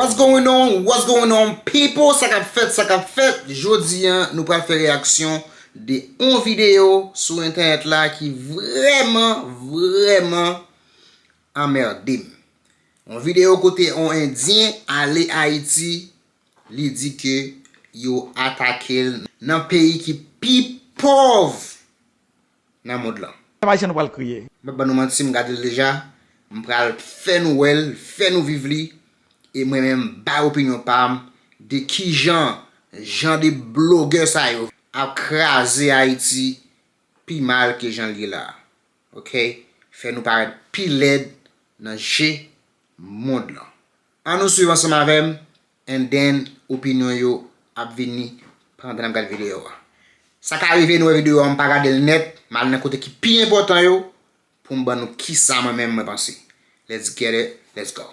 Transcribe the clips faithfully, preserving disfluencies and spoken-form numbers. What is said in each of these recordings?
What's going on? What's going on, people? Sa k ap fèt, sa k ap fèt? Jodi a, nou pral fè reyaksyon de yon videyo sou entènèt la ki vrèman, vrèman anmède m. Yon videyo kote yon Endyen ale Ayiti, li di ke yo atake l nan peyi ki pi pòv nan mond lan. Pèp ayisyen nou pral kriye. M p ap ban nou manti, m gade l deja. M pral fè nou wè l, fè nou viv li. E mwen menm, m bay opinyon pa m de kijan jan de blogè sa yo ap kraze Ayiti pi mal ke jan l ye la. Oke? Fè nou parèt pi lèd nan je mond lan. Ann nou swiv ansanm avè m, and then opinyon yo ap vini pandan n ap gade videyo a. Sa ka rive nou wè videyo a, m pa gade l nèt, m al nan kote ki pi enpòtan yo pou m ban nou kisa mwen menm mwen panse. Let's get it, let's go.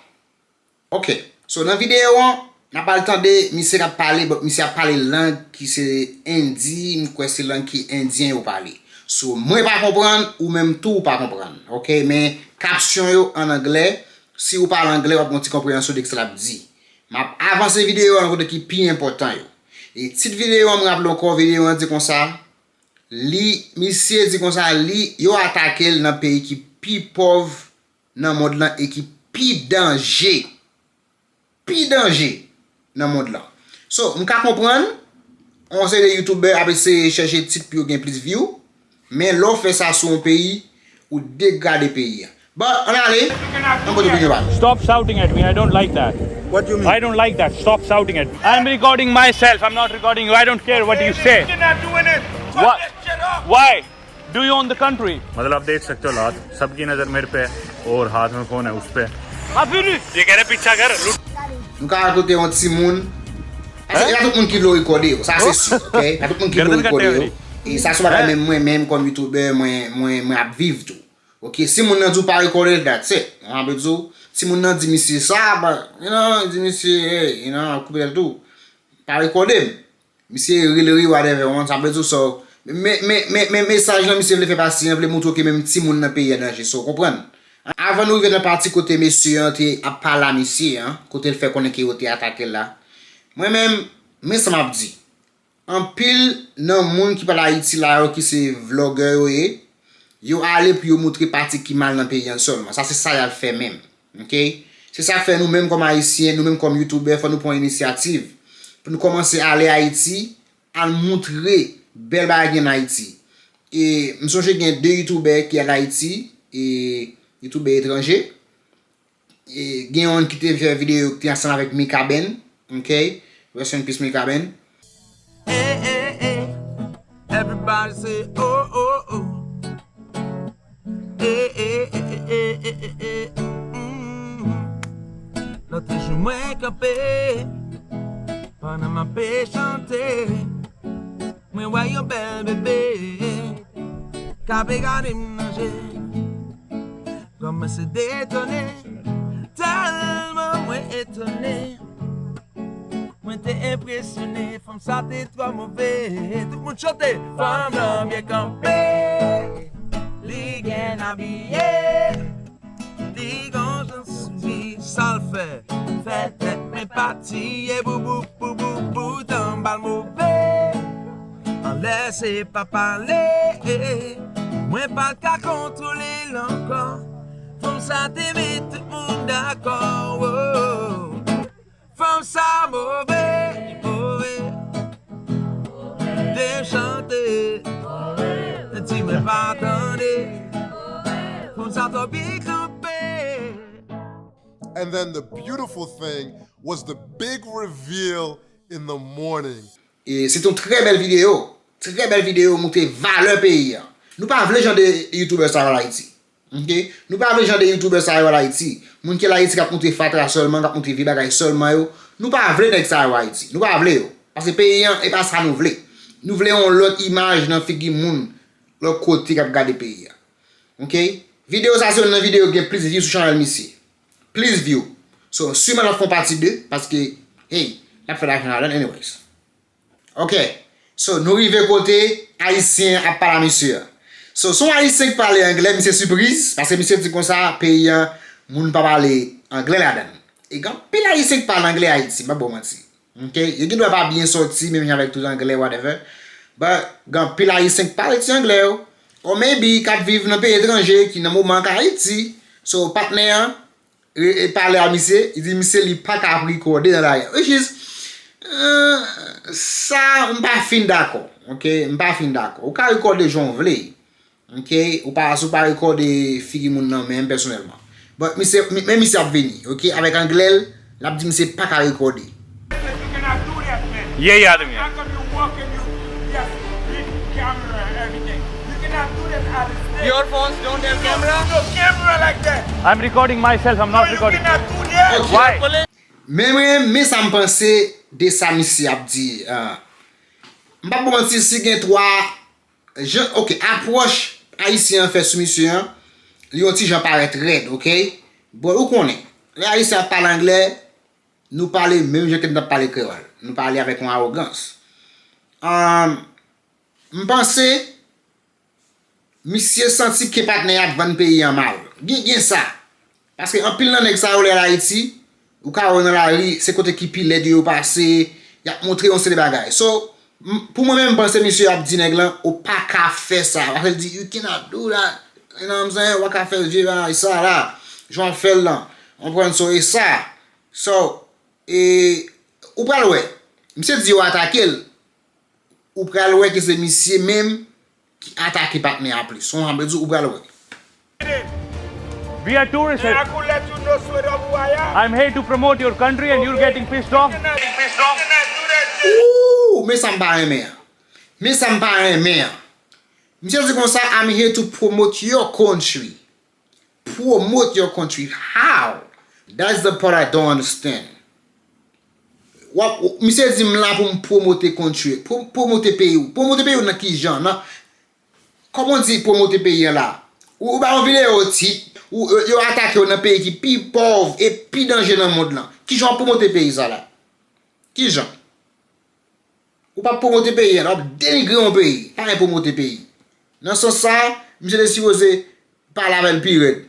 Ok, so nan videyo an, n ap al tande misye k ap pale, but misye ap pale lang ki se Indi, m kwè se lang ki Endyen yo pale. So, mwen pa konprann, ou menm tou ou pa konprann, ok? Men kapsyon yo an anglè, si ou pale anglè, w ap gen yon ti konpreyansyon de kisa l ap di. M ap avanse videyo an kote ki pi enpòtan yo. E tit videyo an, m raple ankò, videyo an di konsa, li, misye di konsa, li, yo atake l nan peyi ki pi pòv nan mond lan e ki pi danje. Pi danje nan mond lan. So, m ka konprann, yon seri de youtubè ap eseye chèche tit pou yo gen plis view, men lè w fè sa sou yon peyi, ou degrade peyi a. But, ann ale, ann pote opinyon pa nou. Stop shouting at me. I don't like that. What do you mean? I don't like that. Stop shouting at me. I'm recording myself. I'm not recording you. I don't care what you say. You're not doing it. What? Why? Do you own the country? मतलब आप देख सकते हो हालात, सबकी नज़र मेरे पे है और हाथ में फोन है उस पे। ये कह रहे पीछा कर। Nou ka koute yon timoun. Paske e pa tout moun ki vle rekòde yo, sa se si, ok? Pa tout moun ki vle rekòde yo. E sa se bagay menm mwen menm kòm youtubè mwen mwen mwen ap viv tou. Ok, si moun nan di w pa rekòde l, that's it. Mwen ap di w, si moun nan di misye sa, ba, you know, di misye, hey, you know, koupe tèt ou. Pa rekòde m. Misye ri l ri, whatever, w konn sa m vle di w, so, men, men, men, men mesaj lan misye vle fè pase an, vle montre w ke menm timoun nan peyi a danje, so, w konprann? Avan nou rive nan pati kote mesye an te ap pale a misye an, kote l fè konnen ke yo te atake l la, mwen menm, men sa m ap di. Anpil nan moun ki pale Ayiti la yo, ki se vlogger yo ye, yo ale pou yo montre pati ki mal nan peyi an sèlman. Sa se sa y al fè menm. Ok? Se sa k fè nou menm kòm Ayisyen, nou menm kòm youtubè, fò nou pran inisyativ pou nou kòmanse ale Ayiti, al montre bèl bagay gen an Ayiti. E m sonje gen de youtubè ki al Ayiti, e youtubè etranje. E gen youn ki te fè videyo ki te ansanm avèk Mikaben, ok? Rest in peace, Mikaben. Hey, hey, hey. Everybody say, oh, oh, oh. Hey, hey, hey, hey, hey, hey, hey. Mm. Lòt jou mwen kanpe, pandan m ape chante, mwen wè yon bèl bebe k ape gade m nan je. Kòmanse detone, tèlman mwen etone. Mwen te enpresyone, fanm sa te twò move. Tout moun chante, fanm nan byen kanpe, li byen abiye, li gon jan souri, sa l fè, fè tèt mwen patiye, boubou, boubou, poutan bal move. Anlè se pa pale, mwen pa ka kontwole l ankò. Fanm sa te met tout moun dakò, oh. Fanm sa move, move. Te chante, di mwen pa tande. Fanm sa twò byen kanpe. And then the beautiful thing was the big reveal in the morning. E se te yon trè bèl videyo. Trè bèl videyo, montre valè peyi a. Nou pa vle jan de youtubè sa yo al Ayiti. Ok? Nou pa vle jan de youtubè sa yo al Ayiti. Moun ki al Ayiti k ap montre fatra sèlman, k ap montre vye bagay sèlman yo. Nou pa vle nèg sa yo Ayiti. Nou pa vle yo. Paske peyi an, e pa sa nou vle. Nou vle yon lòt imaj nan figi moun lòt kote k ap gade peyi a. Ok? Videyo sa se youn nan videyo ki gen plis view sou chanèl misye. Plis view. So, siman l ap fè yon pati de, paske, hey, l ap fè lajan ladan, anyways. Ok. So, nou rive kote Ayisyen ap pale a misye an. So, se yon Ayisyen ki pale anglè, misye sipriz, paske misye di konsa, peyi an, moun pa pale anglè ladan l. E gen anpil Ayisyen k pale anglè Ayiti, m p ap ba w manti. Ok? Yo gen dwa pa byen sòti, menm jan avèk tout anglè, whatever. But, gen anpil Ayisyen k pale ti anglè yo. Or maybe, k ap viv nan peyi etranje, ki nan moman k Ayiti. So, patnè an, e, e pale a misye, li di misye li pa ka ap rekòde nan lari. Which is, euh, sa, m pa fin dakò. Ok? M pa fin dakò. Ou ka rekòde jan w vle. Ok, ou pa, si w pa rekòde figi moun nan menm pèsonèlman. But misye, men misye ap vini, ok, avèk anglè l, l ap di misye pa ka rekòde. یہی آدمی ہے. Your phones don't have camera? I'm recording myself, I'm not recording. Ok. Why? Men mwen, men sa m panse de sa misye ap di. Ah. M p ap ba w manti, si gen twa jan, ok, apwòch Ayisyen an fè sou misye an, li yon ti jan parèt rèd, ok? But ou konnen, lè Ayisyen ap pale anglè, nou pale menm jan ke n t ap pale kreyòl. Nou pale avèk yon awogans. Um, m panse, misye santi ke patnè a ap vann peyi an mal. Gen, gen sa. Paske anpil nan nèg sa yo lè al Ayiti, ou ka wè nan lari, se kote ki pi lèd yo pase, y ap montre yon seri de bagay. So, m- pou mwen menm, m panse misye ap di nèg lan, ou pa ka fè sa. Paske l di, you cannot do that. You know what I'm saying? Ou pa ka fè vye bagay sa la. Jan w ap fè l lan. Ou konprann? So, e sa. So, e, ou pral wè. Misye di yo atake l. Ou pral wè ke se misye menm ki atake patnè a plis. Ou konprann sa m vle di, ou pral wè. We are tourists. I could let you know straight up who I am. I'm here to promote your country and you're getting pissed off. Ooh, men sa m pa renmen an. Men sa m pa renmen an. Misye di konsa, I'm here to promote your country. Promote your country. How? That's the part I don't understand. W ap, misye di m la pou m pwomote country. Pwo- Pwomote peyi w. Pwomote peyi w nan ki jan? Nan, kòman w di pwomote peyi an la? Ou, ou ba yon videyo tit, ou, yo atake w nan peyi ki pi pòv e pi danje nan mond lan. Kijan w ap pwomote peyi sa la? Kijan? Ou p ap pwomote peyi an, w ap denigre yon peyi. Pa gen pwomote peyi. Nan sans sa, misye te sipoze pale avè l pi rèd.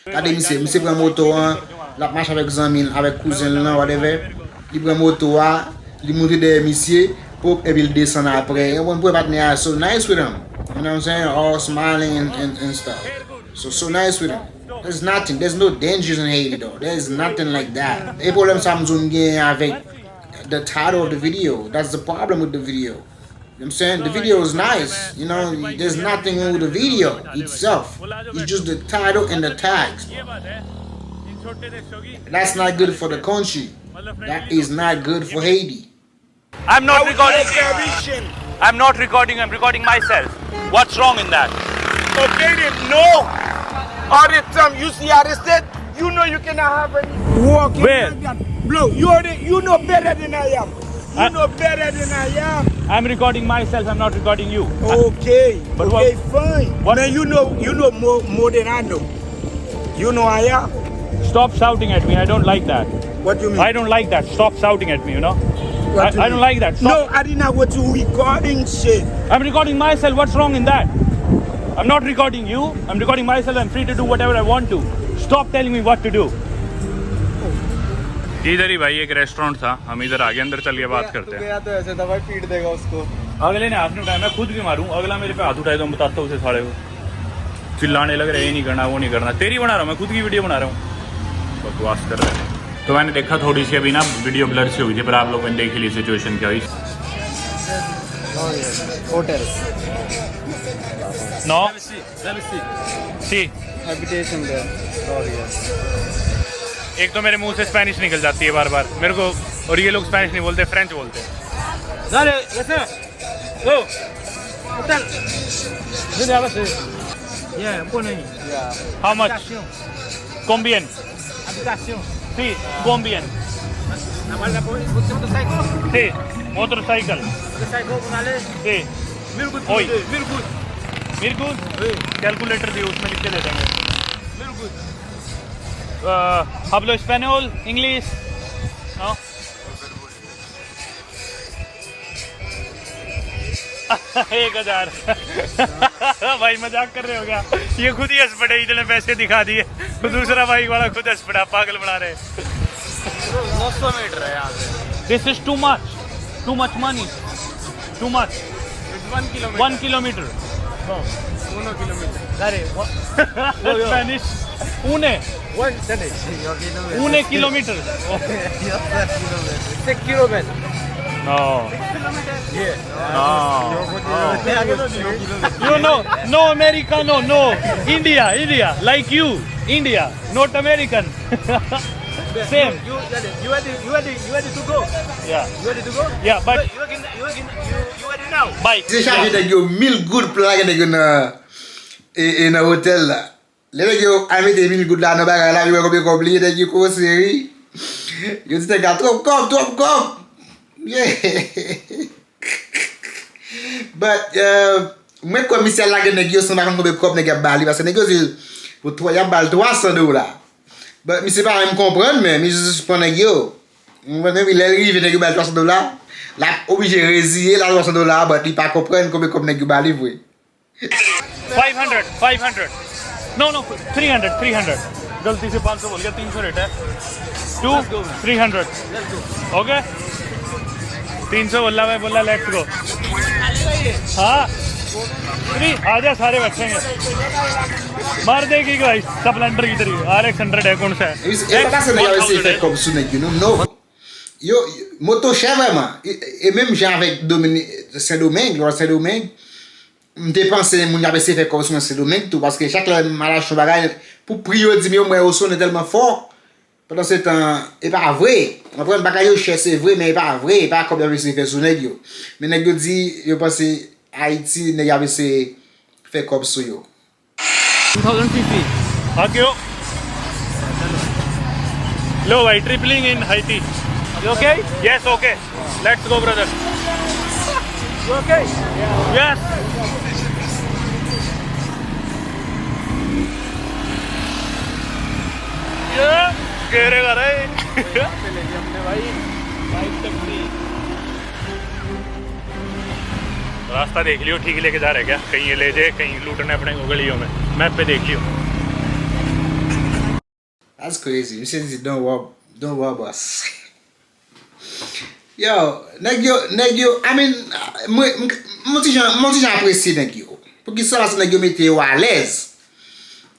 Gade misye, misye pran moto an, l ap mache avèk zanmi l, avèk kouzen l lan, whatever. Li pran moto a, li moute dèyè misye, pop, epi l desann apre. Yon bon pou patnè a so nice with him. You know what I'm saying? All smiling and, and, and stuff. So, so nice with him. There's nothing. There's no dangers in Haiti, though. There's nothing like that. E pwoblèm sa m di w m genyen avèk the title of the video. That's the problem with the video. You know what I'm saying? The video is nice. You know, there's nothing wrong with the video itself. It's just the title and the tags. That's not good for the country. That is not good for Haiti. I'm not recording. I'm not recording. I'm recording myself. What's wrong in that? Okay then, no. All the time you see arrested, you know you cannot have any walking Where? Like that. Bro, you already, you know better than I am. You I- know better than I am. I'm recording myself. I'm not recording you. Okay. But Okay, what- fine. what- Man, you know, you know more more than I know. You know I am. Stop shouting at me. I don't like that. What you mean? I don't like that. Stop shouting at me, you know? What I, you I don't mean? Like that. Stop. No, I did not want to recording shit. I'm recording myself. What's wrong in that? I'm not recording you. I'm recording myself. I'm free to do whatever I want to. Stop telling me what to do. इधर ही भाई एक रेस्टोरेंट था, हम इधर आगे अंदर चल के बात करते हैं. गया तो ऐसे था भाई, पीट देगा उसको. अगले ने हाथ नहीं उठाया, मैं खुद भी मारूं. अगला मेरे पे हाथ उठाए तो मैं बताता हूँ उसे साले को. चिल्लाने लग रहे, ये नहीं करना, वो नहीं करना. तेरी बना रहा हूँ, मैं खुद की वीडियो बना रहा हूँ. बकवास कर रहे हैं. तो मैंने देखा थोड़ी सी अभी ना वीडियो ब्लर सी हुई थी, पर आप लोगों ने देख ही ली सिचुएशन क्या हुई. Hotel. No. Sí. Habitation there. Sorry. एक तो मेरे मुंह से स्पेनिश निकल जाती है बार बार मेरे को, और ये लोग स्पेनिश नहीं बोलते, फ्रेंच बोलते हैं. Dale, ese. Oh. ¿Qué tal? Vente a ver. Yeah, pone ahí. How much? Habitación. Combien? Habitación. Sí, combien? La guarda por por motorcycle. Sí, motorcycle. Motorcycle, una ley. Sí. Mil good. Hoy. Mil good. Mirkus, calculator दिए, उसमें लिख के दे देंगे. Mil good. Uh, hablo español, English? No? एक हजार. भाई मजाक कर रहे हो क्या? ये खुद ही हंस पड़े, इतने पैसे दिखा दिए. दूसरा बाइक वाला खुद हंस पड़ा, पागल बना रहे. दो सौ मीटर है यहाँ से। This is too much. Too much money. Too much. It's one kilometer. One kilometer. No. Uno kilometer. अरे, Spanish. Une. One, चले. Une kilometer. Six kilometer. No. Yeah. No. No. You know, no Americano, no. India, India. Like you, India. Not American. Same. You, you, you ready, you ready, you ready to go? Yeah. You ready to go? Yeah, but you, you, you, you, you ready now? Bike. Se chaje nèg yo mil goud pou lage nèg yo nan, e, e nan otèl la. Lè nèg yo al mete mil goud la nan bagay la, yo wè konbyen kòb li ye, nèg yo kòmanse ri. Yo di nèg la, "Twòp kòb, twòp kòb." Yeah. But, uh, mwen kwè misye al lage nèg yo san pa konn konbyen kòb nèg y ap ba li, paske nèg yo di, pou twa, y ap ba l twa san dola. But misye pa menm konprann, men misye jis pran nèg yo. Ou konprann, epi lè l rive, nèg yo ba l twa san dola, l ap oblije reziye l a twa san dola, but li pa konprann konbyen kòb nèg yo ba li vre. Five hundred, five hundred. No, no, three hundred, three hundred. गलती से पाँच सौ बोल गया, तीन सौ रेट है। Two, three hundred. Okay? तीन सौ बोला, मैं बोला, let's go. हाँ? Three, आजा, सारे बैठेंगे। मार देगी गाइस, स्प्लेंडर की तरह। आर एक्स हंड्रेड है, कौन सा है? E pa pase nèg yo ap eseye fè kòb sou nèg yo, non, non. Yo, moto chè vrèman. E, e menm jan avèk Domini-, Sendomeng, lè w al Sendomeng, m te panse moun yo ap eseye fè kòb sou mwen Sendomeng tou, paske chak lè m al achte yon bagay, pou pri yo di m yo, m wè yo sonnen tèlman fò. Pandan se tan, e pa vre. Ou konprann, bagay yo chè, se vre, men e pa vre, e pa kòb y ap eseye fè sou nèg yo. Men nèg yo di, yo panse Ayiti, nèg yo ap eseye fè kòb sou yo. Two thousand C C. Akyo. Lo bhai, tripling in height. You okay? Yes, okay. Let's go, brother. You okay? Yes. Yeah. गिरेगा रे. रास्ता देख लियो, ठीक लेके जा रहे क्या? कहीं ये ले जाए, कहीं लूटने अपने को गलियों में। मैप पे देखियो। That's crazy. Misye di, "Don't rob, don't rob us." Yo, nèg yo, nèg yo, I mean, mwen, m, m, m ti jan, m ti jan apresye nèg yo. Poukisa? Paske nèg yo mete yo alèz.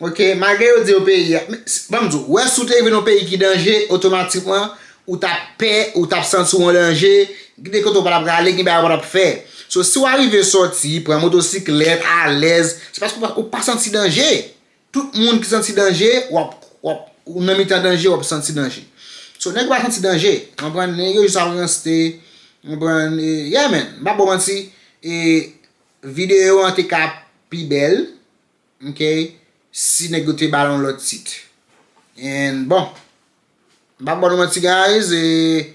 Ok, malgre yo di yo peyi a, men, s-, ban m di w, wè, si w te rive nan yon peyi ki danje, otomatikman, ou t ap pè, ou t ap santi w an danje, gen de kote w pa t ap prale, gen bagay w pa t ap fè. So, si w arive sòti, pran motosiklèt, alèz, se paske w pa, ou pa santi danje. Tout moun ki santi danje, w ap, w ap, ou nan mitan danje, w ap santi danje. So, nèg yo pa santi danje, w konprann? Nèg yo jis ap ranste, w konprann? E, yeah, man, m pa ba w manti, e, videyo an te ka pi bèl, ok, si nèg yo te ba l yon lòt tit. And, bon, m pa ba nou manti, guys, e,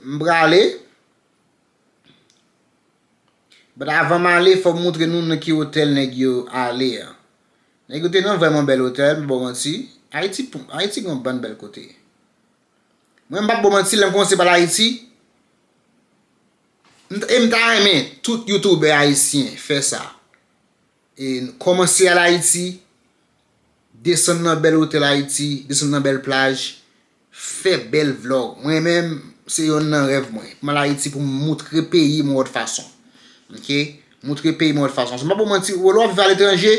m prale. But avan m ale, fò m montre nou nan ki otèl nèg yo ale a. Nèg yo te nan vrèman bèl otèl, m pa ba w manti. Ayiti, Ayiti gen yon bann bèl kote. Mwen, m p ap ba w manti, lè m kòmanse pale Ayiti, m t-, e m ta renmen tout youtubè ayisyen fè sa. E kòmanse al Ayiti, desann nan bèl otèl Ayiti, desann nan bèl plaj, fè bèl vlog. Mwen menm, se yonn nan rèv mwen. Pou m al Ayiti pou m moutre peyi m yon lòt fason. Ok? Moutre peyi m yon lòt fason. So, m pa pou manti, lè w ap viv aletranje,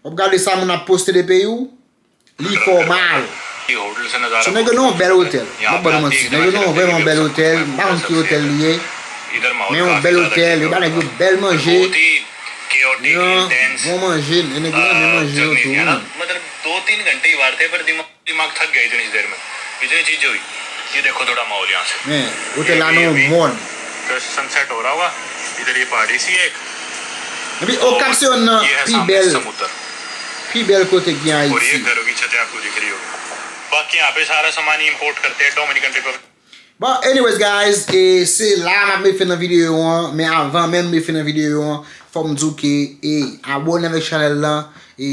w ap gade sa moun ap poste de peyi w, li fè w mal. So, nèg yo nan yon bèl otèl. M ap ba nou manti. Nèg yo nan yon vrèman bèl otèl. M pa konn ki otèl li ye. Men yon bèl otèl. Yo ba nèg yo bèl manje. Nan bon manje. Nèg yo renmen manje yo tou. मतलब दो तीन घंटे ही बात है, पर दिमाग दिमाग थक गया इतनी देर में, इतनी चीजें हुई। ये देखो थोड़ा माहौल यहाँ से। Men, otèl la nan yon mòn. तो सनसेट हो रहा होगा, इधर ये पहाड़ी सी है एक। Epi Okap se yonn nan pi bèl, pi bèl kote ki gen Ayiti. और ये घरों की छतें आपको दिख रही होगी। बाकी यहाँ पे सारा सामान ही इम्पोर्ट करते हैं Dominican Republic. Bon, anyways, guys, e se la m ap met fen nan videyo an, men avan menm met fen nan videyo an, fò m di w ke, e, abòne avèk chanèl lan, e,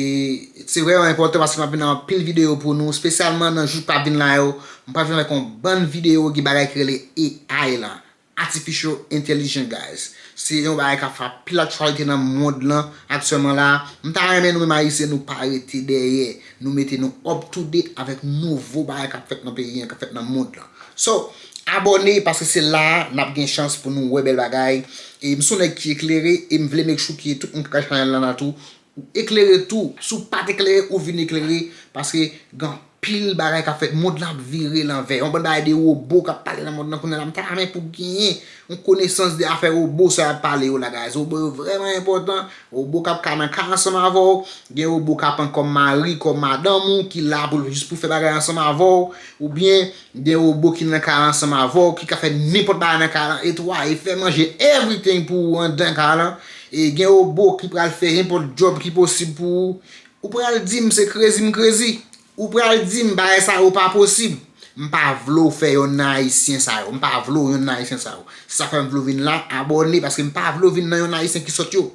se vrèman enpòtan paske m ap vin ak anpil videyo pou nou, espesyalman nan jou k ap vin la yo, m pral vin avèk yon bann videyo ki bagay ki rele A I lan, Artificial Intelligence, guys. Se yon bagay k ap fè anpil aktyalite nan mond lan aktyèlman la. M ta renmen nou menm Ayisyen, nou pa rete dèyè, nou mete nou up to date avèk nouvo bagay k ap fèt nan peyi an, k ap fèt nan mond lan. So, abòne, paske se la a n ap gen chans pou nou wè bèl bagay. E m se yon nèg ki eklere, e m vle make sure ke tout moun k ap gade chanèl la tou, ou eklere tou. Si w pa t eklere, ou vin eklere, paske gen anpil bagay k ap fèt. Mond lan ap vire lanvè. Yon bann bagay de wobo k ap pale nan mond lan kounye a la, m ta renmen pou genyen yon konesans de afè wobo sa y ap pale yo la, guys. Wobo yo vrèman enpòtan. Wobo k ap ka nan kay ansanm avè w. Gen wobo k ap pran kòm mari, kòm madanm ou, ki la pou l jis pou fè bagay ansanm avè w. Oubyen, gen wobo ki nan kay la ansanm avè w, ki ka fè nenpòt bagay nan kay la, netwaye, fè manje, everything pou ou anndan kay la. E gen wobo ki pral fè nenpòt djòb ki posib pou ou. Ou pral di m se krezi m krezi. Ou pral di m bagay sa yo pa posib. M pa vle w fè yonn nan ayisyen sa yo. M pa vle w yonn nan ayisyen sa yo. Se sa k fè m vle w vin la, abòne, paske m pa vle w vin nan yonn ayisyen ki sòt yo.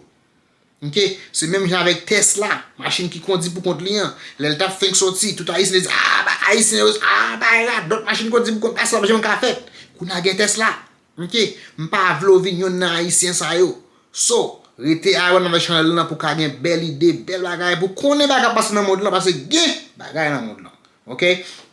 Ok? Se menm jan avèk Tesla, machin ki kondi pou kont li an. Lè l t ap fenk soti, tout ayisyen te di, ah, ba, ayisyen yo, ah, bagay radòt, machin kondi pou kont, pa sa p janm ka fèt. Kounye a gen Tesla. Ok? M pa vle w vin yonn nan ayisyen sa yo. So, rete abòne avèk chanèl lan pou ka gen bèl ide, bèl bagay, pou konnen bagay k ap pase nan mond lan, paske gen bagay nan mond lan. Ok?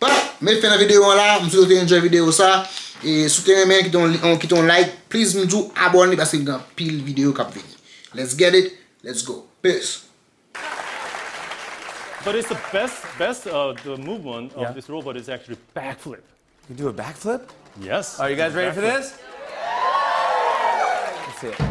But, met fen nan videyo an la, m swete w te enjoy videyo sa. E si w te renmen, kite yon, kite yon like, please m di w abòne, paske gen anpil videyo k ap vini. Let's get it, let's go. Peace. But it's the best, best uh, the movement of Yeah. this robot is actually backflip. You do a backflip? Yes. Are you guys ready for Backflip. This? Let's see it.